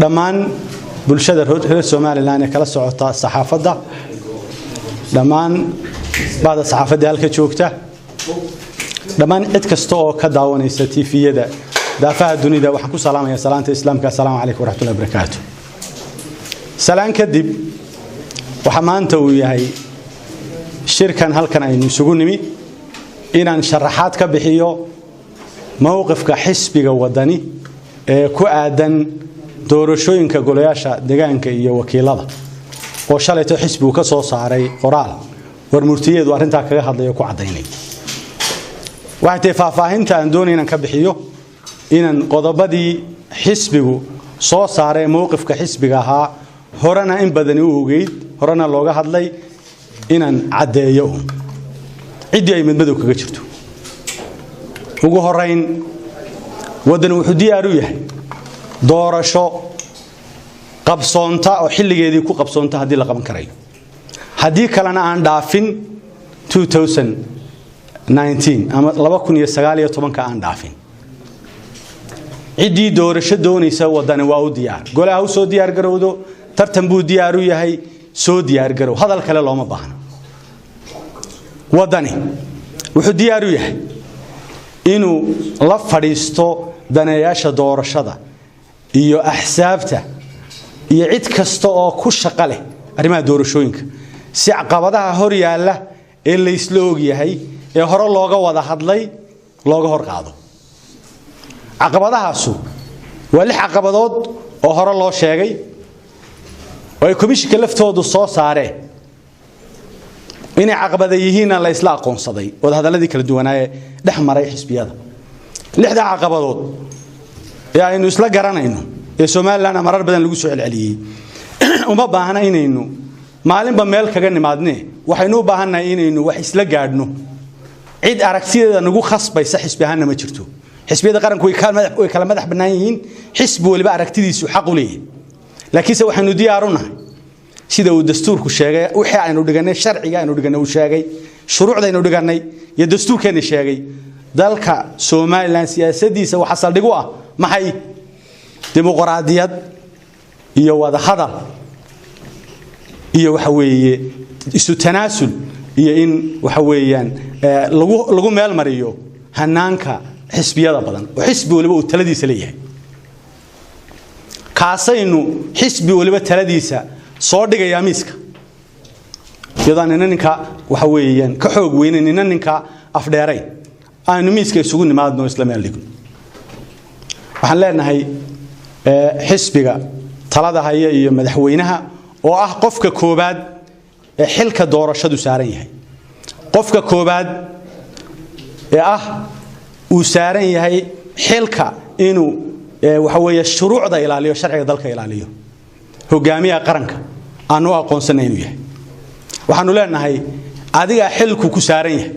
Dhammaan bulshada reer Somaliland ee kala socota saxaafadda, dhammaan bahda saxaafadda halka joogta, dhammaan cid kasta oo ka daawanaysa TV-yada daafaha dunida, waxaan ku salaamayaa salaanta Islaamka: asalaamu calaykum waraxmatullahi wabarakaatu. Salaan kadib, waxaa maanta uu yahay shirkan halkan aynu isugu nimi inaan sharaxaad ka bixiyo mowqifka xisbiga Wadani ee ku aadan doorashooyinka golayaasha deegaanka iyo wakiilada, oo shalayto xisbigu ka soo saaray qoraal war murtiyeedu arrintaa kaga hadlayo, ku caddaynay. Waxay tahay faahfaahinta aan doonay inaan ka bixiyo inaan qodobadii xisbigu soo saaray, mowqifka xisbiga ahaa, horena in badani u ogeyd, horena looga hadlay, inaan caddeeyo un ciddii ay madmadow kaga jirto. Ugu horayn, Waddani wuxuu diyaar u yahay doorasho qabsoonta oo xilligeedii ku qabsoonta haddii la qaban karayo, haddii kalena aan dhaafin 2019 ama 2019-ka aan dhaafin. Ciddii doorasho doonaysa, Waddani waa u diyaar. Golaha u soo diyaargarowdo, tartan buu diyaar u yahay, soo diyaargarow, hadal kale looma baahno. Waddani wuxuu diyaar u yahay inuu la fadhiisto daneeyaasha doorashada iyo axsaabta iyo cid kasta oo ku shaqo leh arrimaha doorashooyinka, si caqabadaha hor yaalla ee laysla ogyahay ee hore looga wada hadlay looga hor qaado. Caqabadahaasu waa lix caqabadood oo hore loo sheegay oo ay komishinka laftoodu soo saareen inay caqabada yihiinna la isla aqoonsaday wadahadalladii kala duwanaaye dhex maray xisbiyada. Lixda caqabadood ee aynu isla garanayno ee Somaliland marar badan lagu soo celceliyey uma baahna inaynu maalinba meel kaga nimaadne. Waxaynu u baahannahay inaynu wax isla gaadhno. Cid aragtideeda nagu khasbaysa xisbi ahaanna ma jirto. Xisbiyada qaranku way kala madax bannaan yihiin, xisbi waliba aragtidiisu xaq u leeyahay, laakiinse waxaynu diyaar u nahay sida uu dastuurku sheegay, wixii aynu dhiganay, sharciga aynu dhiganay uu sheegay, shuruucda aynu dhiganay iyo dastuurkeena sheegay. Dalka Somaliland siyaasadiisa waxa saldhig u ah maxay? Dimuqraadiyad iyo wadahadal iyo waxa weeye isu tanaasul iyo in waxa weeyaan lagu meel mariyo hanaanka xisbiyada badan oo xisbi waliba uu taladiisa leeyahay. Kaasaynu xisbi waliba taladiisa soo dhigayaa miiska, iyadoo nina ninka waxa weeyaan ka xoog weyne, nina ninka afdheerayn, aynu miiska isugu nimaadno, isla meel dhigno. Waxaan leenahay xisbiga talada haya iyo madaxweynaha, oo ah qofka koobaad ee xilka doorashadu saaran yahay, qofka koobaad ee ah uu saaran yahay xilka inuu waxa weeye shuruucda ilaaliyo, sharciga dalka ilaaliyo, hogaamiyaha qaranka aanu aqoonsanay inuu yahay, waxaanu leenahay: adigaa xilku ku saaran yahay,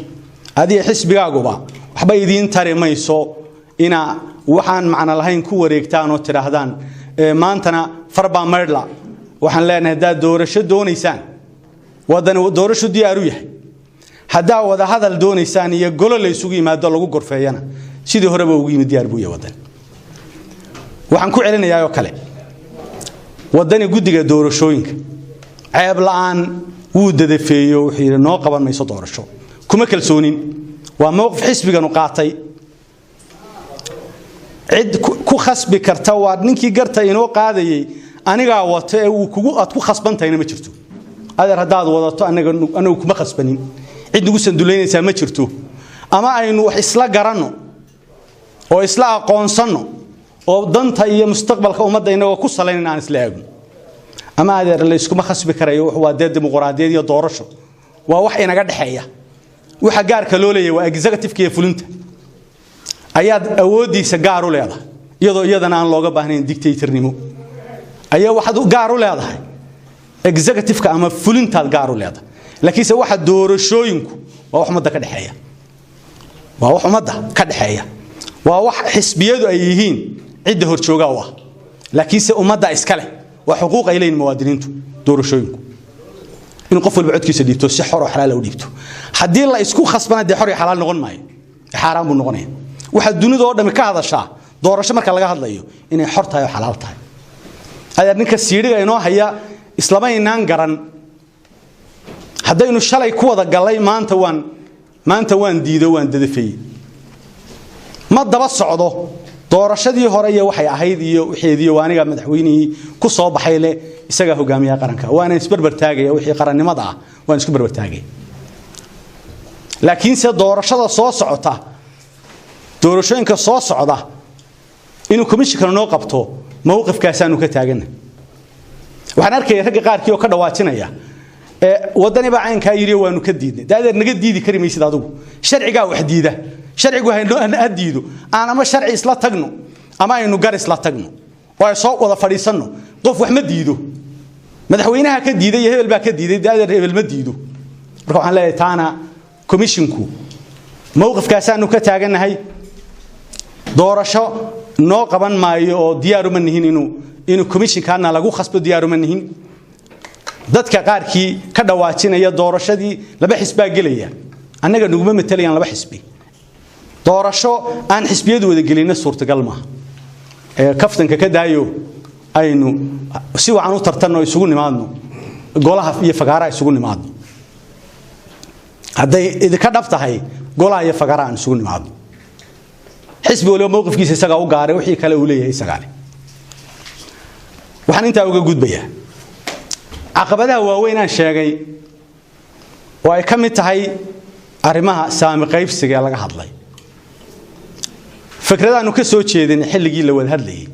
adiga xisbigaaguba waxba idiin tari mayso inaa waxaan macno lahayn ku wareegtaan oo tidhaahdaan maantana farbaa maydhla. Waxaan leenahay, haddaad doorasho doonaysaan, Waddani doorasho diyaar u yahay. Haddaa wada hadal doonaysaan iyo golo la isugu yimaado lagu gorfeeyana, sidii horeba ugu yimid diyaar buu yahay Waddani. Waxaan ku celinayaa oo kale, Waddani guddiga doorashooyinka ceeb la'aan wuu dadafeeyo. Wuxuu yidhi: "Noo qaban mayso doorasho, kuma kalsoonin." Waa mowqif xisbiganu qaatay. Cid ku khasbi karta waa ninkii garta inoo qaadayay anigaa wato ee uu kugu aad ku khasbantahayna ma jirto. Adeer, haddaad wadato, anaga anagu kuma khasbanin, cid nagu sandulaynaysaa ma jirto. Ama aynu wax isla garanno oo isla aqoonsanno oo danta iyo mustaqbalka ummadda inagoo ku salaynayna aan isla eegno, ama adeer layskuma khasbi karayo. Waa dee dimuqraadiyad iyo doorasho waa wax inaga dhexeeya. Waxa gaarka loo leeyahay waa executive iyo fulinta ayaad awooddiisa gaar u leedahay, iyadoo iyadana aan looga baahnayn dictatornimo ayaa waxaad gaar u leedahay executive-ka ama fulintaad gaar u leedahay. Laakiinse waxa doorashooyinku waa wax ummadda ka dhexeeya, waa wax ummadda ka dhexeeya, waa wax xisbiyadu ay yihiin cidda horjoogaa u ah, laakiinse ummadda iska leh. Waa xuquuq ay leeyihin muwaadiniintu doorashooyinku, in qof walba codkiisa dhiibto, si xor oo xalaal u dhiibto. Haddii la isku khasbana, dee xor iyo xalaal noqon maayo, xaaraan buu noqonaya. Waxaa dunida oo dhami ka hadashaa doorasho marka laga hadlayo inay xor tahay oo xalaal tahay. Adeer, ninka siidhiga inoo haya islama inaan garan. Haddaynu shalay ku wada gallay, maanta waan diido, waan dadafeeyey. Ma daba socdo doorashadii hore iyo waxay ahayd iyo wixeedii. Waa aniga madaxweynihii ku soo baxay leh, isagaa hogaamiyaha qaranka, waana isbarbar taagaya. Wixii qarannimada ah waan isku barbar taagaya. Laakiinse doorashada soo socota, doorashooyinka soo socda inuu komishinkana noo qabto, mowqifkaasaanu ka taagana. Waxaan arkaya ragga qaarkii oo ka dhawaajinaya Waddani baa caynkaa yidhi, waanu ka diidnay. Daadeer, naga diidi kari maysid adigu. Sharcigaa wax diida, sharcigu ha diido. Aan ama sharci isla tagno ama aynu gar isla tagno oo ay soo wada fadhiisanno. Qof wax ma diido. Madaxweynaha ka diiday iyo hebel baa ka diiday, daadeer, hebel ma diido. Marka waxaan leeyahay, taana komishinku mowqifkaasaanu ka taagannahay. Doorasho noo qaban maayo oo diyaaruma nihin inuu komishinkaana lagu khasbo, diyaaruma nihin. Dadka qaarkii ka dhawaajinaya doorashadii laba xisbaa gelaya, annaga naguma matelayaan laba xisbi. Doorasho aan xisbiyadu wada gelinna suurtagal maaha. Ee kaftanka ka daayo, aynu si wacan u tartanno, isugu nimaadno golaha iyo fagaaraha, isugu nimaadno. Hadday idinka dhab tahay, golaha iyo fagaaraha aan isugu nimaadno. Xisbi waliba mowqifkiisa isagaa u gaaray, wixii kale uu leeyahay isagaa leh. Waxaan intaa uga gudbayaa caqabadaha waaweyn aan sheegay, oo ay ka mid tahay arrimaha saami qaybsiga ee laga hadlay. Fikradaanu ka soo jeedin xilligii la wada hadlayay,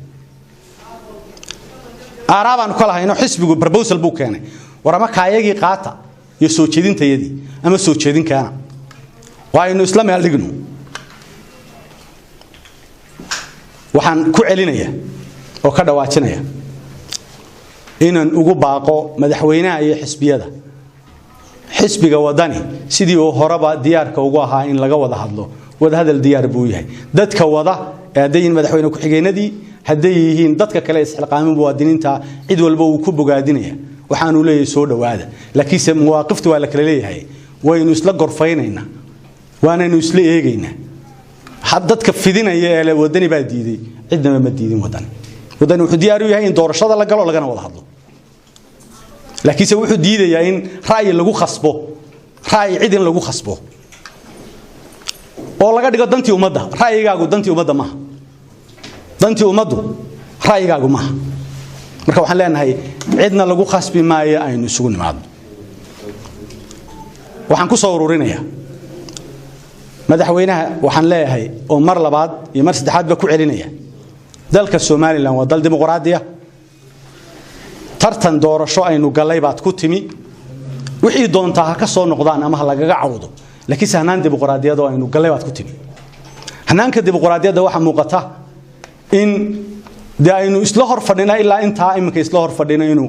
aaraa baanu ka lahayno. Xisbigu proposal buu keenay: war, ama kaayagii qaata iyo soo jeedintayadii, ama soo jeedin keena oo aynu isla meel dhigno. Waxaan ku celinaya oo ka dhawaajinaya inaan ugu baaqo madaxweynaha iyo xisbiyada, xisbiga Wadani sidii uu horeba diyaarka ugu ahaa in laga wada hadlo, wadahadal diyaar buu yahay. Dadka wada ee hadday yihiin madaxweyne ku-xigeenadii, hadday yihiin dadka kale isxilqaamin, muwaadiniinta, cid walba wuu ku bogaadinaya. Waxaanu leeyahay, soo dhowaada. Laakiinse mawaaqifta waa la kala leeyahay, waynu isla gorfaynaynaa, waanaynu isla eegaynaa. Dadka fidinaya ee le Wadani baa diiday, cidnaba ma diidin Wadani. Wadani wuxuu diyaar u yahay in doorashada la galo, lagana wada hadlo. Laakiinse wuxuu diidayaa in ra'yi lagu khasbo, ra'yi cid in lagu khasbo oo laga dhigo dantii ummadda. Ra'yigaagu dantii ummadda maaha, dantii ummaddu ra'yigaagu maaha. Marka waxaan leenahay, cidna lagu khasbi maayo, aynu isugu nimaadno. Waxaan ku soo ururinayaa, madaxweynaha waxaan leeyahay oo mar labaad iyo mar saddexaadba ku celinaya, dalka Somaliland waa dal dimuqraadiya. Tartan doorasho aynu gallay baad ku timi. Wixii doontaa ha ka soo noqdaan ama ha lagaga cawdo, laakiinse hanaan dimuqraadiyad oo aynu gallay baad ku timi. Hanaanka dimuqraadiyadda waxaa muuqata in dee aynu isla hor fadhina ilaa intaa iminka isla hor fadhino inuu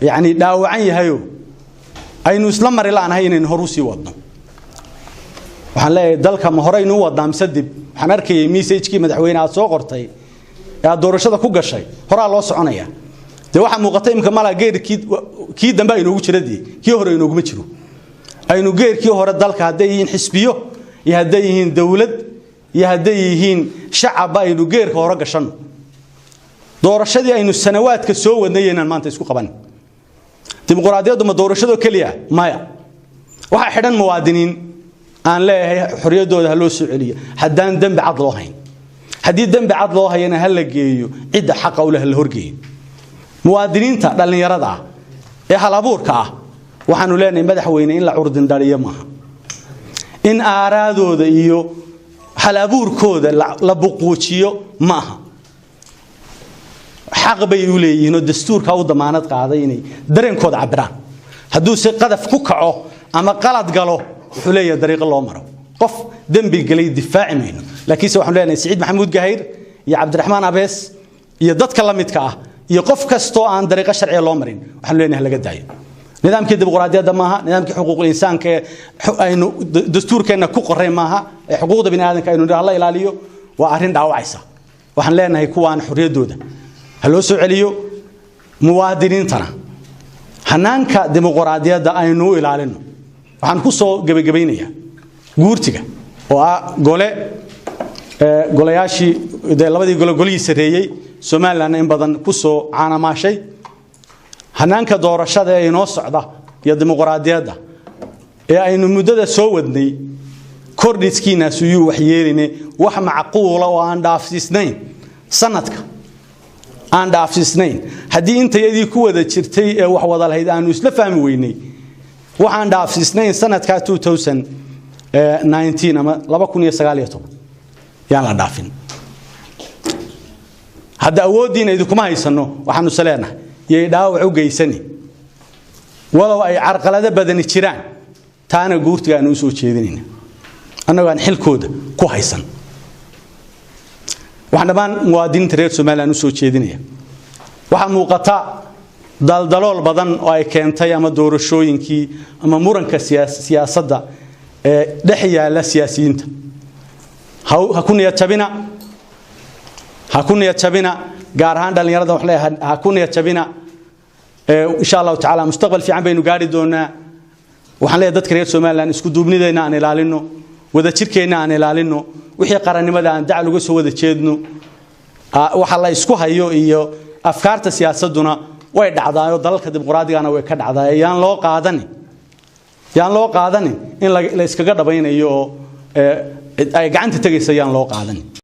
yacni dhaawacan yahayo, aynu isla mari la'nahay inaynu hor u sii wadno. Waxaan leeyahay, dalka ma horeynu u wadnaa mise dib? Waxaan arkayay message-kii madaxweyne aad soo qortay ee aad doorashada ku gashay, horaa loo soconaya. Dee waxaa muuqata imika malaa geerkii kii dambe aynoogu jira, dee kii hore inooguma jiro. Aynu geerkii hore dalka, hadday yihiin xisbiyo iyo hadday yihiin dowlad iyo hadday yihiin shacabba, aynu geerka hore gashanno. Doorashadii aynu sanawaadka soo wadnay inaan maanta isku qaban. Dimuqraadiyaddu ma doorashadoo keliya? Maya. Waxaa xidhan muwaadiniin aan leeyahay xorriyaddooda ha loo soo celiyo haddaan dembi cad loo hayn. Haddii dembi cad loo hayana, ha la geeyo cidda xaqa u leh, ha la horgeeyo. Muwaadiniinta dhallinyarada ah ee halabuurka ah waxaanu leenahay, madaxweyne, in la curdindhaliyo maaha, in aaraadooda iyo halabuurkooda la buquujiyo maaha. Xaq bay u leeyihiin oo dastuurka u damaanad qaaday inay dareenkooda cabiraan. Hadduu si qadaf ku kaco ama qalad galo, wuxuu leeyahay dariiqo loo maro. Qof dembi galay difaaci mayno, laakiinse waxaanu leenahay Siciid Maxamuud Gahayr iyo Cabdiraxmaan Abees iyo dadka la midka ah iyo qof kastoo aan dariiqo sharciga loo marin, waxaanu leenahay laga daayo. Nidaamkii dimuqraadiyadda maaha, nidaamkii xuquuqul insaanka ee aynu dastuurkeenna ku qoray maaha, ee xuquuqda bini aadamka aynu la ilaaliyo. Waa arrin dhaawacaysa. Waxaan leenahay, kuwaan xorriyaddooda ha loo soo celiyo. Muwaadiniintana hanaanka dimuqraadiyadda aynu u ilaalino. Waxaan ku soo gebagabaynayaa guurtiga oo ah gole golayaashii, dee labadii gole, golihii sarreeyey. Somalilandna in badan ku soo caanamaashay. Hanaanka doorashada ee inoo socda iyo dimuqraadiyadda ee aynu muddada soo wadnay, kordhiskiinaas yuu wax yeeline. Wax macquula oo aan dhaafsiisnayn sanadka, aan dhaafsiisnayn, haddii intayadii ku wada jirtay ee wax wada lahayd aanu isla fahmi weynay, waxaan dhaafsiisnayn sanadka 2019 ama 2019 yaan la dhaafin. Hadda awooddiina idinkuma haysano, waxaanu is leenahay yay dhaawac u geysani, walow ay carqalado badani jiraan. Taana guurtiga aanu usoo jeedinayna, annagoo aan xilkooda ku haysan. Waxaan dhammaan muwaadiniinta reer Somaliland usoo jeedinaya: waxaa muuqata daldalool badan oo ay keentay ama doorashooyinkii ama muranka siyaasadda ee dhex yaalla siyaasiyiinta. Ha ku niyad jabina, ha ku niyad jabina. Gaar ahaan dhallinyarada wax leeyahay, ha ku niyad jabina. Insha Allahu tacaala mustaqbal fiican baynu gaari doonaa. Waxaan leeyahay dadka reer Somaliland: isku duubnideenna aan ilaalino, wadajirkeenna aan ilaalino, wixii qarannimada aan dacal uga soo wada jeedno. Waxa la isku hayo iyo afkaarta siyaasaduna way dhacdaayoo dalalka dimuqraadigaana way ka dhacdaa. Yaan loo qaadanin in la iskaga dhabaynayo oo ay gacanta tegaysa. Yaan loo qaadanin.